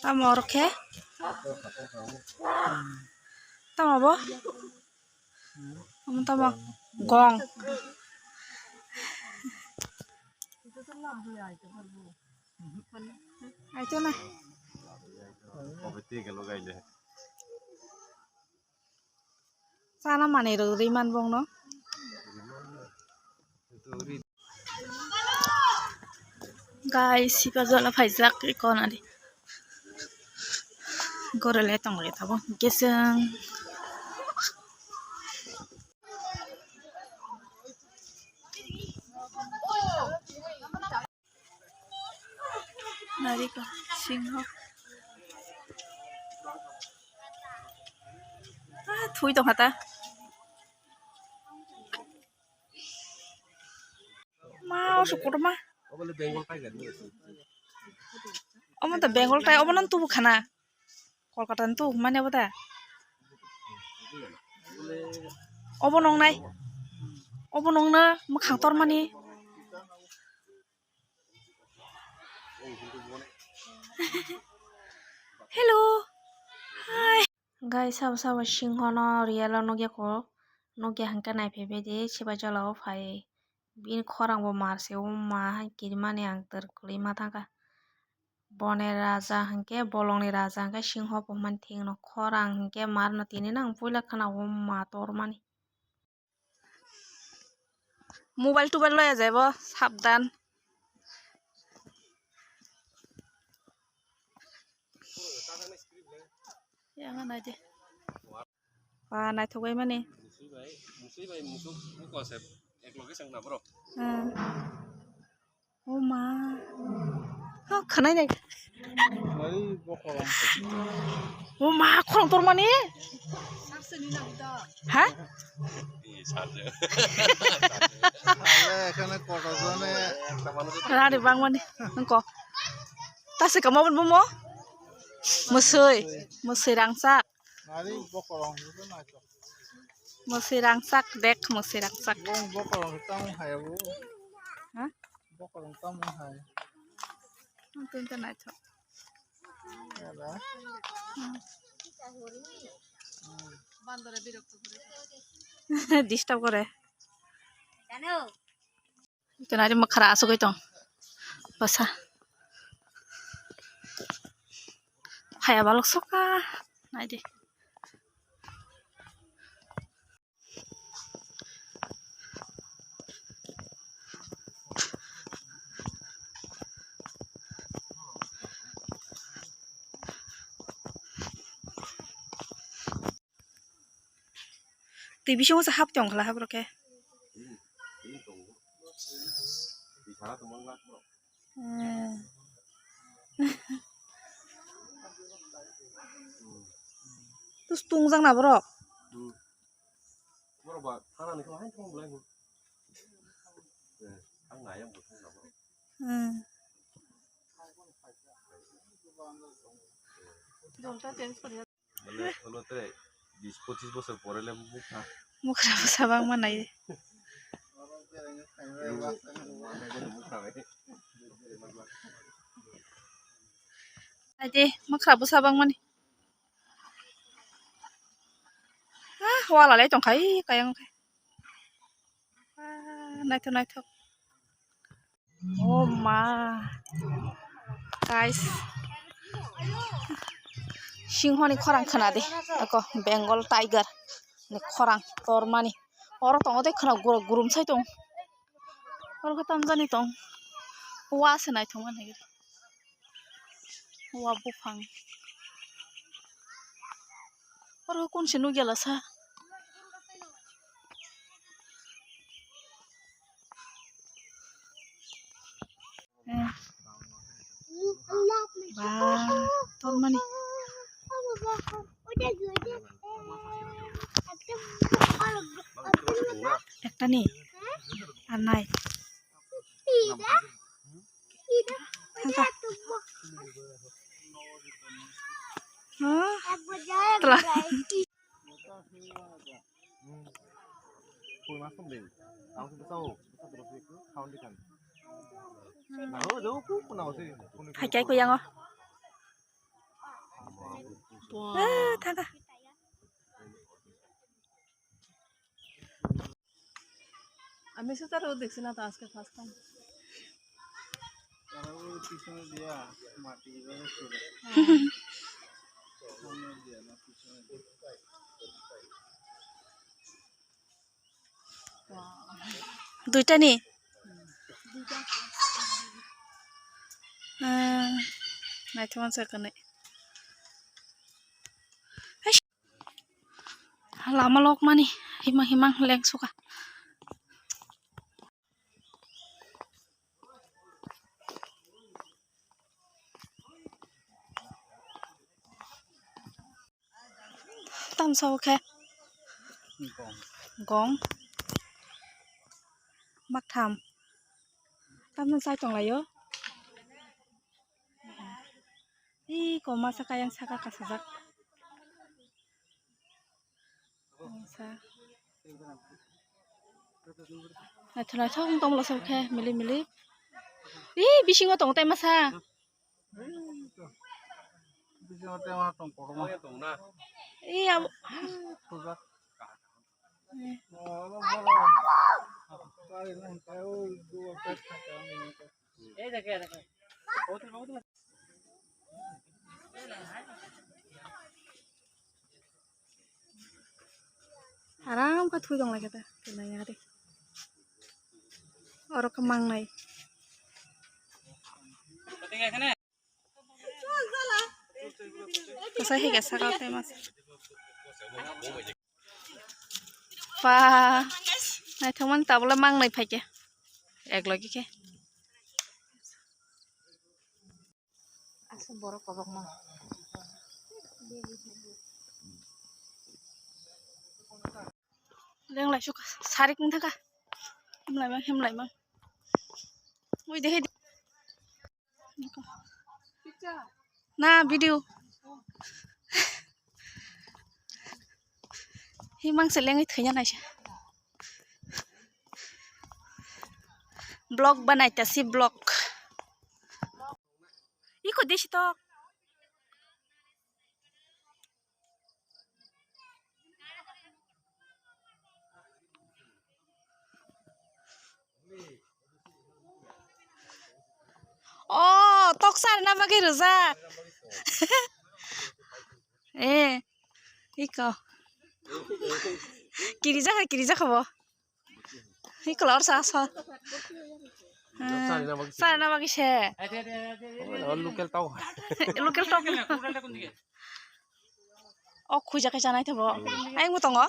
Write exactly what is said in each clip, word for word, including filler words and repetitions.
Tamo oro khe? Tamo bo? Omo tamo gong. Aito na. Chana manwi rwgwi man bongno. Guys, sipa jola phaijak eko nari. Gorele tongri tabo geseng. Narikol singho. Ah, thui tongkha ta. Ma, o su kotorma. Omo to Bengal tai, obo no tubu khana. Kolkata ni tubu mani obo da. Obo nongnai. Obo nongna mwkhang tormani. Hello. Hi. Guys, sabo sabo singho no real o nukya ko. Nukya hwnkhe naiphaibai di, sibai jolao phai. Bini khorang bo mar se, o ma hai kirimani ang twrwk kwlwi ma thangkha. Boni raja hwnkhe, bolongni raja hwnkhe singho bo hwnmani thikno, khorang hwnkhe mar no tini nang puila khna o ma tormani. Mobile tobile loya jai bo, sabdan. Yang nai de. Wah, naithok bai mani. Musui bai, musui bai, musuk, buko se, ek loge seng na bro. Hmm. O ma. Ha, khanai nai. Bai, bokorong. O ma, khorang tormani. Ha? Ih, sarje. Ale, ekhane koto jone. Rani bangmani, nungko. Tase kamo bo mo? Musui, musui rangchak. Nari bokorong, itu naithok. Musui rangchak dek, musui rangchak. Bong bokorong tamo hai abo. Ha? Bokorong tamo hai. Ang tun ta naithok. Yala. Hmm. Disturb gore. Ito nai di mwkhra asugwi tong. Bwsa. Haya balok soka. Nai di. Twi bisingo se hap tong khala hap rok khe. Hmm. Tus tungjak na borok. Hmm. Mane, ono tere bis pochis bosor pore le mukha. Mukha bwsa bangma nai. Mukha bai. Nai de, mukha bwsa bangmani. Ah, wala lai tongkha, ih, kayang khe. Ah, naithok, naithok. Oh ma. Guys. Singhoni khorang khna di. Eko Bengal tiger ni khorang tormani. Oro tongo de khna guro gurum sai tong. Oro khe tamjani tong. Wa se naithok mani. Wa buphang. Oro kun se nukya lasa. Eh. Ba, tormani. Ekta ni. Ar nai. Thangkha. Huh? Tla. Hai kai ko yango. Ah, thaka. আমি সুতারও দেখছি না তো আজকে first time. তারা ওই পিছনে দিয়া মাটি এভাবে করে। সামনে দিয়া না, পিছনে দিয়া। Duita ni? Ah, naithok man sakani. Lama lok mani himang himang leng suka. Tamsa o khe gong maktham tamsa chai tonglaio. Ih, koma saka yang saka kasajak. Naithok naithok wng tongmolo se khe mili mili. Ih, bisingo tongo tai masa. Bisingo tai ma tong kotorma. Ih, abo. Aram khe thui tong lai khe ta, twi lai ya de. Oro khe mangnai. Kwchai hai khe saka tei masa. Ba, naithok man tabole mangnai phai khe. Ek logi khe. Aswk borok kobokma. Leng lai suk sarik wng thaka. Himlai mang, himlai mang. Ui, dehe di. Na, video. Himang se lengwi thwina naisa. Vlog banai ta si vlog. Iko deshi tok. Oh, tok sarna bagwi rwjak. Eh, iko. Kirijak, kirijak bo. Hi color sa sa. Sarna bagwi se. Local tok. Local tok. O khuja khe chanai thabo. Ayang bo tongo.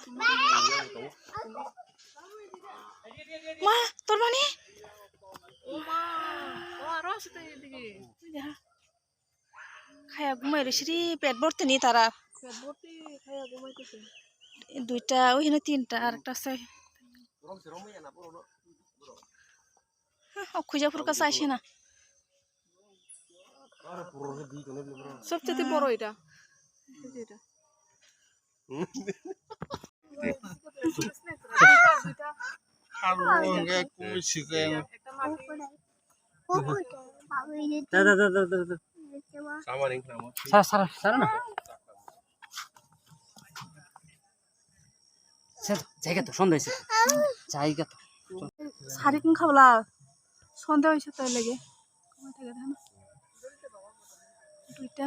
Ma, tor mani? Khaya gumai rw siri pet bortini tara. Pet borti khaya gumai tise. Duita, oi hino tinta, arekta se. O khuja phuru kasa aise na. Sobcheti boro eta. Eta. Habo hwnkhai kumi sikhe. Da, da, da, da, da, da. Sara, sara, sara na. Se, jaiga to, sonde se. Jaiga to. Sari kung khabla. Sonde oi se to lege. Duita.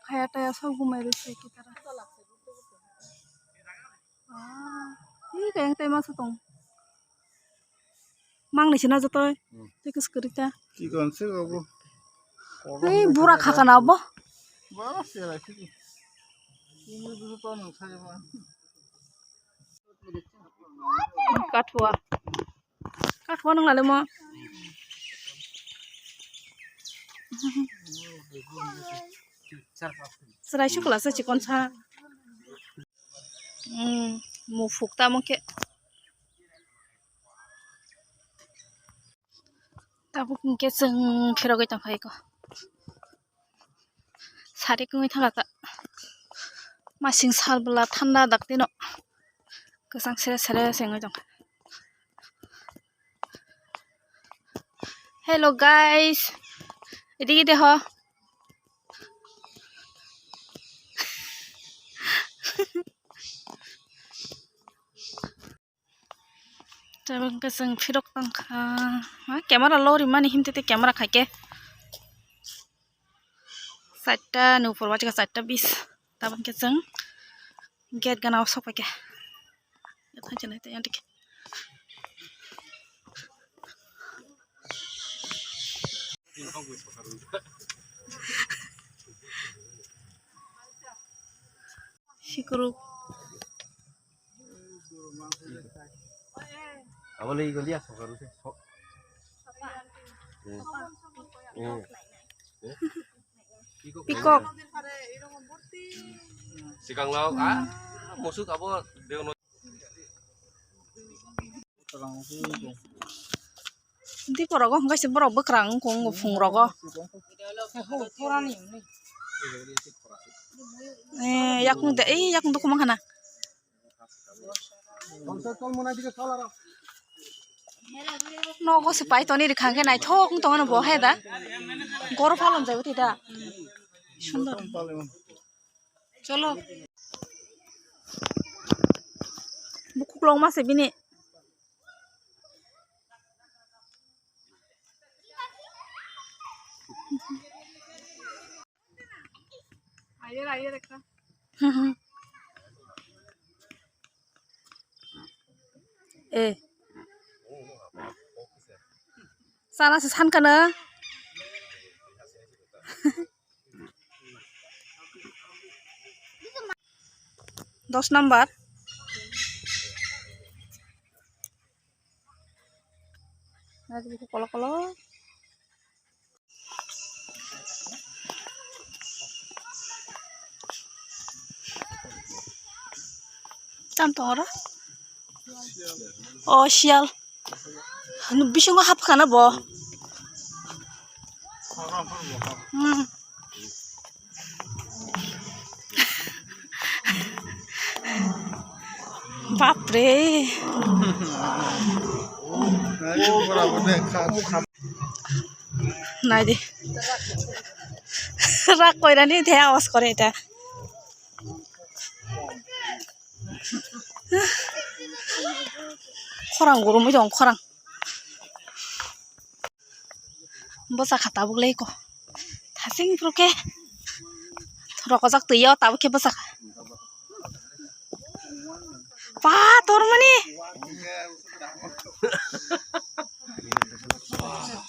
Khaya taya sob gumai rw se ki tara. Ah, hi kayang tai masa tong. Mang ni sina jotoi. Hmm. Tei kis kwrwi ta. Chikon se obo. Hei, bura khakana obo. Ba, se lai sini. Ini dulu pa nang saya ba. Kathua. Kathua nang lale mo. Serai sukla se chikon sa. Hmm, mufuk tamo khe. Tabuk hwnkhe chwng phirogwi tongkha eko. Sari kwngwi thangkha ta. Masing sal bwla thanda daktino. Kwchang sere sere se wngwi tongkha. Hello guys. Edige deho. Tabuk hwnkhe chwng phirok tongkha. Ha, camera lori mani himtete camera khaikhe. Satta ni upor wacha satta bis. Tabuk hwnkhe chwng gate gana o sokphaikha. Sikuruk. Abo le igol ya sokaru se. So. Hmm. Hmm. Pikok. Sikang lao, ah, musuk abo deono. Di porogo hwnkhe se borok bwkrang wngkha phung rogo. Eh, yakung de, eh, yakung de khuma khana. Nogo se pai toni rikha hwnkhe naithok wng tongmani bo he da. Goro phalon jaibo te da. Sundor. Cholo. Bukhuk longma se bini. Eh. Sana se san kana. Dos number. Kolo kolo. Tam tong oro. O siyal. Bisingo hapkha na bo. Hmm. Bapre. Nai di. Rak koirani the awas kore eta. Khorang gurumwi tong khorang. Bwsa kha tabuk le ko. Thasing phuru khe rokojak twi o tabuk khe bwsa kha. Pa tormani.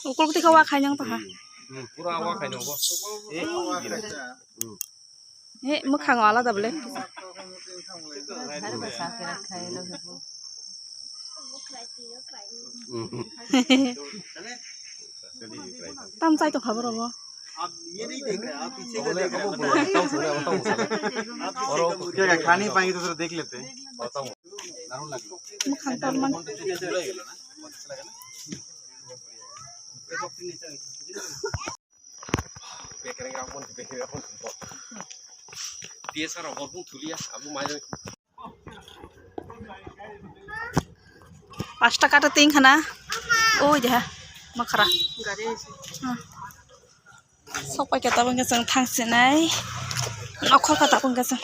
Ukul khe wa khainang ta ha. Hmm, pura wa khainang bo. Eh, hmm. Eh, mwkhango alada bole. Tam chai tongkha borok bo. Khani pai to dekh lete. Mwkhang tormani. Bekereng rok mon, bekereng rok mon. Dia sara hor pun tulia, aku main. Pasta kata ting khana. Oh, jah. Makhara. Hmm. Sok paikha tabuk hwnkhe chwng thang sinai. Nokhor kha tabuk hwnkhe chwng.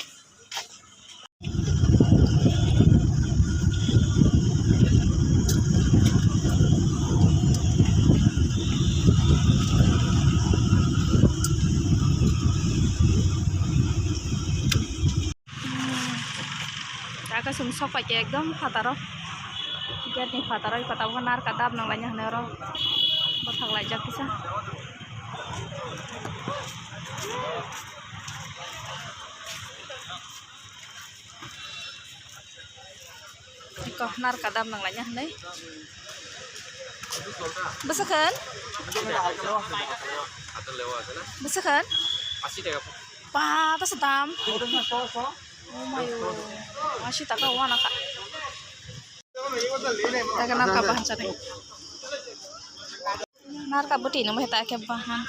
Taka chwng sok paikha ekdom phataro. Gate ni phataro, eko tabuk narka dab nang laina hinwi oro bwthak laijak kisa. Eko narka dam nang laina hinwi. Bwswk hwn? Bwswk hwn? Ba, bwswk dam? Oh my God. Asi taka wana kha. Taka narka bahan chari. Narka bwtwi nungwi ta khe bahan.